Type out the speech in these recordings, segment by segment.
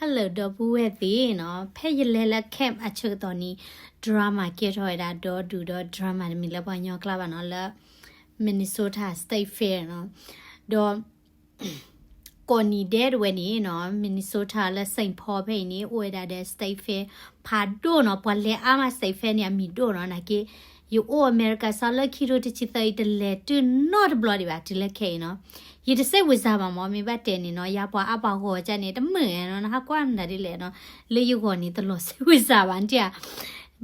Hello ဒီပုၢ်ဝဲၢ်သ့ၣ်နီၤ, ဖဲယလဲၤလၢ camp အဆၢကတီၢ်န့ၣ် drama ကဲထီၣ်ဝဲဒၣ်ဒီဒူၣ်ဒီး drama တမံၤလၢပှၤကညီကျါဘၣ်နီၤ, လၢ Minnesota State Fair နီၤ, ဒီး ကိးနံၤဒဲးတဝဲန့ၣ်နီၤ Minnesota လၢ Saint Paul ဖဲအံၤန့ၣ် အိၣ်ဝဲဒၣ်ဒီး State Fair ဖးဒိၣ်နီၤ, ပှၤလဲၤအါမး State Fair န့ၣ် အမံၤဒိၣ်နီၤ, နာ်က့ ယအိၣ်အမဲရကၤစးလၢခံထိတဆံသၢအံၤ တလဲၤတုၤနီတဘျီဒံးဘၣ် တုၤလၢခဲအံၤနီၤ, ယတစိတ်ဝင်စားဘၣ်မး မ့ၢ်ဘၣ်တဲန့ၣ်နီၤ, ယၤပှၤအါပှၤဂီၤကၢ်န့ၣ် တမုာ်နီၤ, နဟးကွၢ်မတၤဒ်လဲၣ်နီၤ, လၢယဂီၢ်န့ၣ် တလီၤစိတ်ဝင်စားဘၣ် နထံၣ်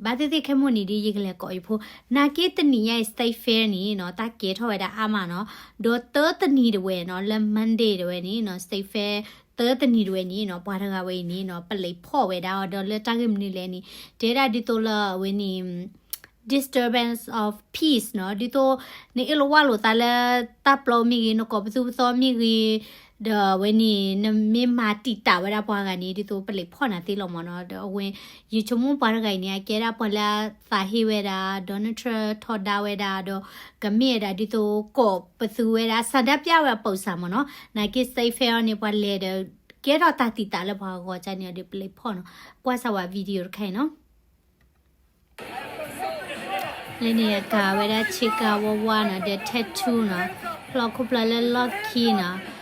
ဧါ ဘၣ်သ့ၣ်သ့ၣ်ခဲမိၣ်န့ၣ်ဒီး ယကလဲၤကိးယဖိ, နာ်က့တနံၤညါအံၤ State Fair န့ၣ်နီၤ တၢ်ကဲထီၣ်ဝဲဒၣ်အါမးနီၤ, ဒီးသၢတနံၤတဝဲနီၤ လၢ Monday တဝဲန့ၣ်နီၤ State Fair သၢတနံၤတဝဲန့ၣ်နီၤ ပှၤတဂၤဝဲအံၤန့ၣ်နီၤ ပလံးဖီၣ်ဝဲဒၣ်အီၤ ဒီးလၢတၢ်ဂ့ၢ်မနုၤလဲၣ်န့ၣ် တဲဒၣ်ဒ်သိးလၢအဝဲန့ၣ် disturbance of peace နီၤ, ဒ်သိး နအ့ၣ်လိာ်ဝၣ်လိာ်သးလၢတၢ်ပျီမ့ၢ်ဂ့ၤ နကိးပသူပသီမ့ၢ်ဂ့ၤ ဒီးအဝဲန့ၣ် နမ့ၢ်မၤတံာ်တာ်ဝဲဒၣ်ပှၤဂၤန့ၣ် ဒ်သိးပလံးဖီၣ်နၤသ့လီၤမးနီၤ, ဒီးအဝဲ ယဆိကမိၣ်ပှၤတဂၤအံၤန့ၣ် အကဲဒၣ်ပှၤလၢအသးဟ့ဝဲဒၣ် Donald Trump ထီဒါဝဲဒၣ် ဒီးကမ့ၢ်ဝဲဒၣ်ဒ်သိး ကိးပသူဝဲဒၣ် ဆန္ဒပြဝဲအပုၢ်စၢ်မးနီၤ, နာ်က့ State Fair အီၤန့ၣ် ပှၤလဲၤဒီး ကဲထီၣ်တၢ်တံာ်တာ်လၢပှၤဂီၤကၢ်န့ၣ်အီၤဒီးပလံးဖီၣ်နီၤ, ကွၢ်စၢ်ဝဲ video တခါအံၤနီၤ လၢန့ၣ်အကၤဝဲဒၣ်ဆ့ကၤဝါဝါနီၤ ဒီး tattoo နီၤ, ဖျီခိၣ်ဖျီလၢလီၢ်ခံနီၤ,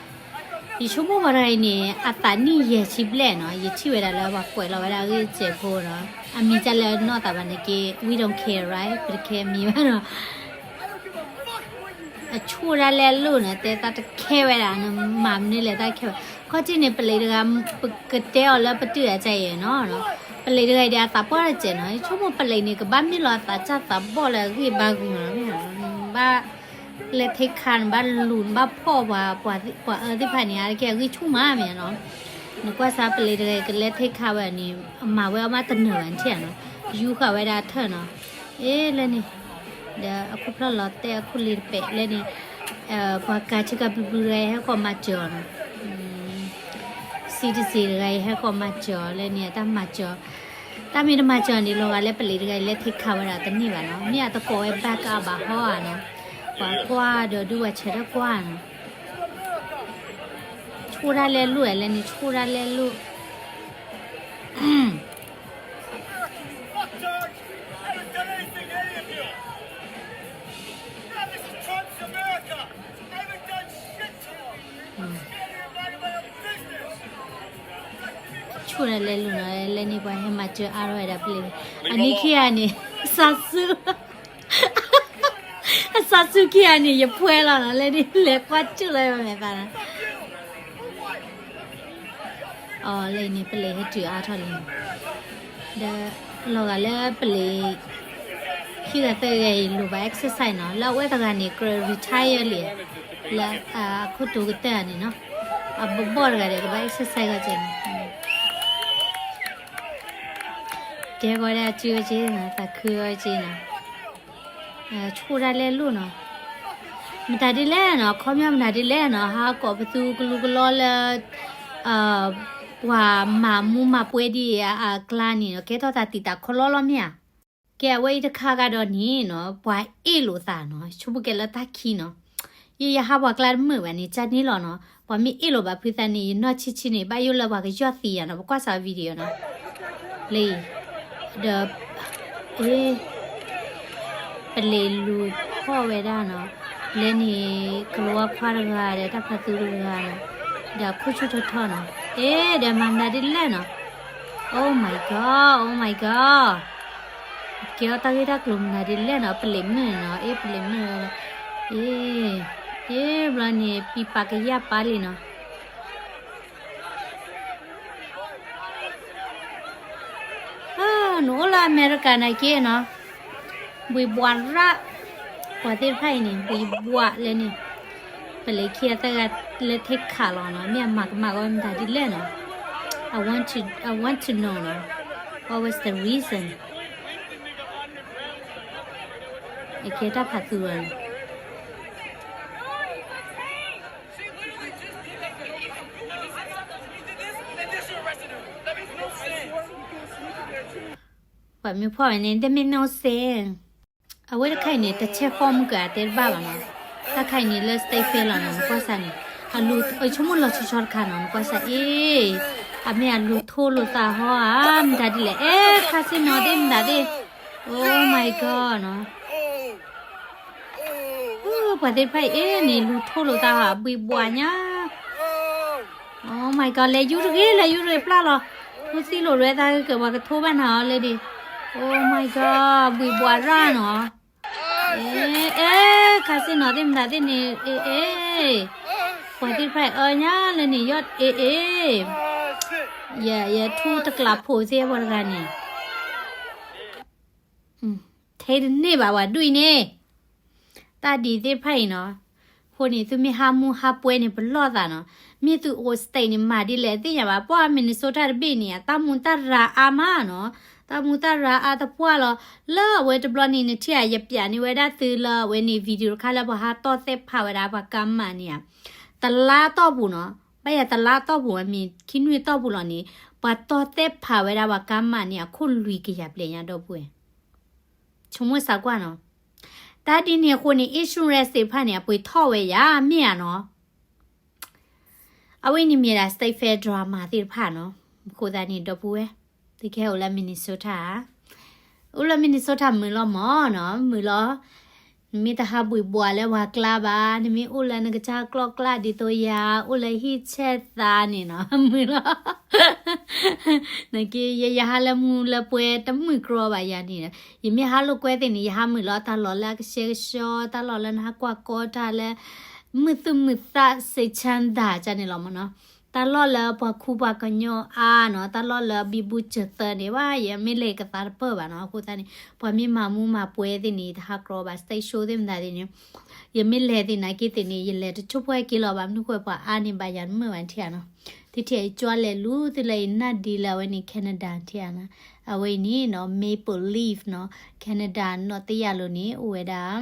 ယဆိကမိၣ်ပှၤတဂၤအံၤန့ၣ် အသးနံၣ်ယဲၢ်ဆံဘျဲၣ်နီၤ, ယထံၣ်ဝဲဒၣ်လၢပှၤကွဲးလီၤဝဲဒၣ်အဂ့ၢ်စဲးဖိနီၤ, အမံၤဒ်လဲၣ်နီၢ်သးဘၣ်နာ်က့ we don't care, right? ပတခဲမံၤဘၣ်နီၤ အဆိၣ်ဒၣ်လဲာ်လိၣ်နီၤ, တဲတၢ်တခဲဝဲဒၣ်, နမၤမနုၤလဲၣ်တၢ်တခဲဝဲ, ခီၣ်ထံးန့ၣ် ပလံးတဂၤ ပကတဲအီၤလၢပတုာ်အါကၢ်အံၤနီၤ, ပလံးတဂၤအံၤဒီးအသးပှၢ်တစဲးနီၤ, ယဆိကမိၣ်ပလံးန့ၣ် ကဘၣ်မ့ၢ်လီၤအသးစၢ်သးဘီၣ်လၢအဂံၢ်ဘါဂုာ်နီၤ, ဘၣ်လဲၤထဲခါ နဘၣ်လူၤ နဘၣ်ဖီၣ်ပှၤ ပှၤအၢသ့ၣ်တဖၣ်န့ၣ် အါတက့ၢ်အဂံၢ်ဆူၣ်မးမ့ၢ်နီၤ, နကွၢ်စၢ်ပလံးတဂၤအံၤ ကလဲၤထဲခါဝဲန့ၣ် အမၤဝဲအီၣ်မးတနၢၤဘၣ် နထံၣ်ဧါနီၤ, ယူဃာ်ဝဲဒၣ်အထၢၣ်နီၤ, အ့ လၢန့ၣ် ဒီးအခိၣ်ဖျီၣ်လီၤတဲာ်အခိၣ်လ့တပဲာ်လၢန့ၣ်, ပှၤကၤဆ့ကၤဘျုးဘျုးတဂၤအံၤ ဟဲဃီၤမၤစၢၤအီၤနီၤ, စံတစ့ၤတဂၤအံၤ ဟဲဃီၤမၤစၢၤအီၤလၢန့ၣ် အတၢ်မၤစၢၤ, တၢ်မ့ၢ်တမၤစၢၤန့ၣ် လီၤဂာ်လၢပလံးတဂၤအံၤ လဲၤထဲခါဝဲဒၣ်တန့ၢ်ဘၣ်နီၤ, မ့ၢ်အတကိးဝဲ back up ဘၣ်ဟီဧါနီၤ, ပှၤကွၢ်ဒီးဒုးပှၤဆဲးထၢၣ်ကွၢ်နီၤ, ဆိၣ်ဒၣ်လဲာ်လိၣ်ဧါ လၢန့ၣ် ဆိၣ်ဒၣ်လဲာ်လိၣ် ဆိၣ်ဒၣ်လဲာ်လိၣ်နီၤ, လၢန့ၣ်ပှၤဟဲမၤစၢၤအါထီၣ်ဝဲဒၣ်ပလံး, အနံၣ်ခံဂၤန့ၣ် စးဆူ, အစးဆူခံဂၤန့ၣ် ယဖှဲလီၤနီၤ, လၢန့ၣ်လဲၤကွၢ်စူၣ်လီၤမဲာ်သးနီၤ အီၤလၢအံၤန့ၣ် ပလံးဟဲတုၤအါထီၣ်လံ, ဒီးလီၤဂာ်လၢပလံး ခံဂၤသၢဂၤအံၤ လိၣ်ဘၣ် exercise နီၤ, လၢအဝဲတဂၤန့ၣ် ကြၢး retire လံ, လၢအခိၣ်တိၤကတၢၢ်န့ၣ်နီၤ, အဘီဘီၣ်တဂၤဒီး ကဘၣ် exercise ဂီၢ်ကဲန့ၣ်, တဲဂီၤဒၣ်စုဝဲက့နီၤ, သးခုဝဲက့နီၤ ဆိၣ်ဒၣ်လဲာ်လိၣ်နီၤ, မတၤဒ်လဲၣ်နီၤ, ခီပညီမတၤဒ်လဲၣ်နီၤ, ဟးကိးပသူကလူကလီလၢ ပှၤမၤမူမၤပွဲဒ်အကျါန့ၣ်နီၤ, ကဲထီၣ်တၢ်တံာ်တာ်ခီလီလီၤမ့ၢ်ဧါ, ကဲအဝဲအံၤတခါဂၤဒီးန့ၣ်နီၤ, ပှၤအ့ၣ်လိာ်သးနီၤ, ဆိကမိၣ်ကဲလၢတၢ်ခံနီၤ, ယယဟးပှၤကျါတမုာ်ဘၣ်န့ၣ် ကန့ၣ်လီၤနီၤ, ပှၤမ့ၢ်အ့ၣ်လိာ်ဘၣ်ဖုသးန့ၣ် ယနီၢ်ဆံဆံန့ၣ် ဘၣ်ယိၣ်လၢပှၤကယီၢ်သံယၤနီၤ, ပကွၢ်စး video နီၤ လၢအံၤ, ဒီး အ့ ပလံးလူၤဖီၣ်ဝဲဒၣ်နီၤ, လၢန့ၣ် ကလၤဝါခွါတဂၤဒီး တၢ်ဖးသူတဂၤနီၤ, ဒီးခိၣ်ဆူၣ်ထီၣ်ထီၣ်နီၤ, အ့ ဒီးမၤမနုၤဒ်လဲၣ်နီၤ, Oh my god, oh my god, ကဲအီၤတၢ်ဂ့ၢ်တၢ်ကျိၤမနုၤဒ်လဲၣ်နီၤ, ပလံးမုၣ်နီၤ, အ့ ပလံးမုၣ်, အ့ အ့ ဘျီန့ၣ် ပံပာ်ကယၢ်ပာ်လံနီၤ နအိၣ်လၢအမဲရကၤနာ်က့နီၤ, ဘှံးဘှးရၣ်, ပှၤသ့ၣ်တဖၣ်အံၤန့ၣ် ဘှံးဘှးလၢန့ၣ်, ပလံးခံဂၤသၢဂၤလၢထဲခးလီၤနီၤ, မ့ၢ်အမၤကမၣ်ကီမတၤဒ်လဲၣ်နီၤ, I want to, I want to know နီၤ, what was the reason, အကဲတၢ်ဖးသူလီၤနီၤ ပှၤမ့ၢ်ဖီၣ်ဝဲန့ၣ် တမ့ၢ် no sense, အဝဲတခါအံၤန့ၣ် တဆဲးဃီမုၢ်ကၢအတဲတဘၣ်ဘၣ်နီၤ, တၢ်ခါအံၤန့ၣ်လၢ state fair လီၤနီၤ, နကွၢ်စၢ်န့ၣ် အလူၤ အဆိကမိၣ်လီၤဆီဆီတခါနီၤ, နကွၢ်စၢ် အ့ အမ့ၢ်အလူၤထိလိာ်သးဟီဧါ မတၤဒ်လဲၣ် အဲ ခါဆ့နီၤသ့ၣ်မတၤသ့ၣ် Oh my god နီၤ ပှၤသ့ၣ်တဖၣ်အံၤအဲန့ၣ် လူၤထိလိာ်သးဟီ ဘှံးဘှးညါ Oh my god လဲၤယူၤတဂ့ၤ လဲၤယူၤတဂ့ၤ ပျၢ်လီၤ ဖိသံလိာ်ရဲသးကကပှၤကထိဘၣ်နၤအီၤလၢဒ် Oh my god ဘှံးဘှးရၣ်နီၤ အဲ အဲ ခါဆ့နီၤသ့ၣ်မတၤသ့ၣ်န့ၣ် အဲ အဲ ပှၤသ့ၣ်တဖၣ်အံၤအၢညါလၢန့ၣ် ယီၢ် အဲ အဲ ယ ယထူတကျးဖိသ့ၣ်ပှၤတဂၤန့ၣ် ထဲတန့ၢ်ဘၣ်ဝဲဒ်အံၤန့ၣ် တၢ်ဒ်သ့ၣ်တဖၣ်အံၤနီၤ အဃိန့ၣ် သုမ့ၢ်ဟးမူဟးပွဲန့ၣ် ပလီၢ်သးနီၤ မ့ၢ်သုအိၣ် state န့ၣ် မၤဒ်လဲၣ်သ့ၣ်ညါဘၣ် ပှၤ Minnesota တဘ့ၣ်န့ၣ် တၢ်မူတၢ်ရၤအါမးနီၤ တၢ်မူတၢ်ရၤအါတပှၢ်လီၤ လၢအဝဲတဘျီန့ၣ် နထံၣ်ဧါ ယပျးန့ၢ်ဝဲဒၣ်သုလၢအဝဲန့ၣ် video တခါလၢပှၤဟးတီၢ်သဲးဖးဝဲဒၣ်ပှၤကါမးန့ၣ်ဧါ တလါတီၢ်ပူၤနီၤ ဘၣ်ယၤတလါတီၢ်ပူၤ အမ့ၢ်ခံနွံတီၢ်ပူၤလီၤန့ၣ် ပှၤတီၢ်သဲးဖးဝဲဒၣ်ပှၤကါမးန့ၣ် အခိၣ်လွံၢ်ကယၤဘျဲၣ်ညါဒီပုၢ်ဝဲၢ် ဆိကမိၣ်စးကွၢ်နီၤ တၢ်ဒ်န့ၣ်အဃိန့ၣ် insurance သ့ၣ်တဖၣ်န့ၣ် အပှ့ၤထီၣ်ဝဲယၤ မ့ၢ်ဧါနီၤ အဝဲန့ၣ်မ့ၢ်ဒၣ် state fair drama သ့ၣ်တဖၣ်နီၤ အဃိသတးန့ၣ် ဒီပုၢ်ဝဲၢ် သုကဟဲအိၣ်လၢ Minnesota ဧါ အိၣ်လၢ Minnesota မုာ်လီၤမၢ်နီၤ မုာ်လီၤ နမ့ၢ်တဟးဘှံးဘှးလၢပှၤကျါဘၣ် နမ့ၢ်အိၣ်လၢနကစၢ်ကျီၢ်ကျါဒ်သိးယၤ အိၣ်လၢဟံၣ်ဆဲၣ်သးန့ၣ်နီၤ မုာ်လီၤ နက့ ယ ယဟးလၢမူလၢပွဲတမုာ်ကြီဘၣ်ယၤန့ၣ် ယမ့ၢ်ဟးလိာ်ကွဲသ့ၣ်န့ၣ် ယဟးမုာ်လီၤတၢ်လီၢ်လၢအကဆှဲကဆှီ တၢ်လီၢ်လၢနဟးကွၢ်ကီတၢ်လၢ မုာ်သူၣ်မုာ်သး စိတ်ချမ်းသာ ကန့ၣ်လီၤမၢ်နီၤ တၢ်လီၢ်လၢပှၤခူပှၤကညီအါနီၤ တၢ်လီၢ်လၢဘံဘူစၢၤသၢန့ၣ်ဘၣ် ယမ့ၢ်လဲၤကသးတပၢၢ်ဘၣ်နီၤ အဃိသတးန့ၣ် ပှၤမ့ၢ်မၤမူမၤပွဲသ့ၣ်န့ၣ် တဟးကြီဘၣ် stage show သ့ၣ်မတၤသ့ၣ်န့ၣ် ယမ့ၢ်လဲၤသ့ၣ်နာ်က့သ့ၣ်န့ၣ် ယလဲၤတဆိၣ်ဖှဲက့ၤလီၤဘၣ် မနုၤဃိပှၤအါန့ၣ်ဘၣ်ယၤတမုာ်ဘၣ်ထံၣ်ဧါနီၤ ထံၣ်ထံၣ်အံၤကၠွါလဲၤလူၤသုလၢအံၤနၢ်ဒံးလၢအဝဲန့ၣ် Canada ထံၣ်ဧါနီၤ အဝဲအံၤန့ၣ်နီၤ Maple Leaf နီၤ Canada နီၣ်တယၢ်လိၤန့ၣ် အိၣ်ဝဲဒၣ်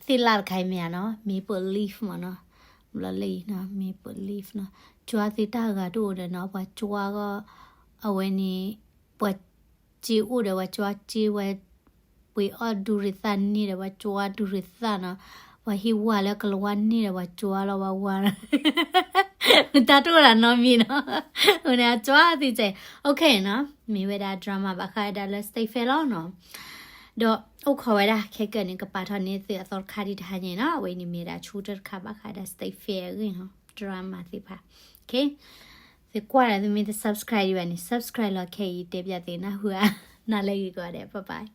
သ့ၣ်လၣ်တခါအံၤမ့ၢ်ဧါနီၤ Maple Leaf မ့ၢ်နီၤ ဘျီလၢအံၤနီၤ Maple Leaf နီၤ ကၠွါသုတၢ်ဂၤတအိၣ်ဒီးနီၤ ပှၤကၠွါဂီၢ် အဝဲန့ၣ် ပှၤစ့အိၣ်ဒီးပှၤကၠွါစ့ဝဲ ပှ့ၤအီၣ်ဒူရ့ၤသၣ်န့ၢ်ဒီးပှၤကၠွါဒူရ့ၤသၣ်နီၤ ပှၤဟံးဝါလၢကလၤဝါန့ၢ်ဒီးပှၤကၠွါလီၤ ပှၤဝါ တၢ်တအိၣ်ဒၣ်နီတမံၤနီၤ အဃိန့ၣ် အကၠွါသုစဲး OK နီၤ မ့ၢ်ဝဲဒၣ် drama ဘၣ်ဃးဝဲဒၣ်လၢ state fair လီၤနီၤ ဒီးအိၣ်ခိးဝဲဒၣ်ခဲကနံၣ်န့ၣ် ကပာ်ထီၣ်န့ၢ်သုအသီတခါဒံးတဟါညါနီၤ အဝဲအံၤန့ၣ်မ့ၢ်ဝဲဒၣ်ဆူတၢ်တခါဘၣ်ဃးဝဲဒၣ် state fair အဂ့ၢ်နီၤ drama သ့ၣ်တဖၣ် OK သုကွၢ်ဒီးသုမ့ၢ်တ subscribe ဒံးဘၣ်န့ၣ် subscribe လီၤ ခဲအံၤ တဲပျးသုနၢ်ဟူဧါ နၤလၢဂ့ၤကိးဂၤဒဲး bye bye